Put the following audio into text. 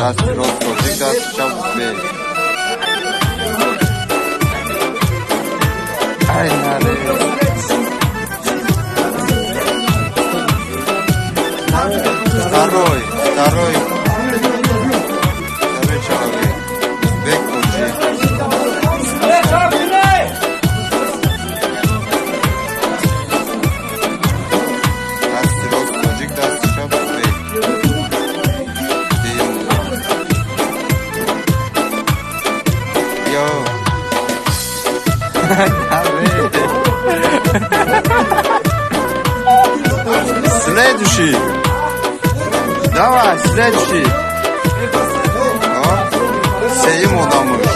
Дасти рост тоҷик, дасти чап узбек. Ай, наре. Второй, второй, второй человек. Узбек, тоҷик. Дасти рост тоҷик, дасти чап узбек. Дуюм. Йо. Наре. Следующий. Давай, следующий. О, сеюм одамуш.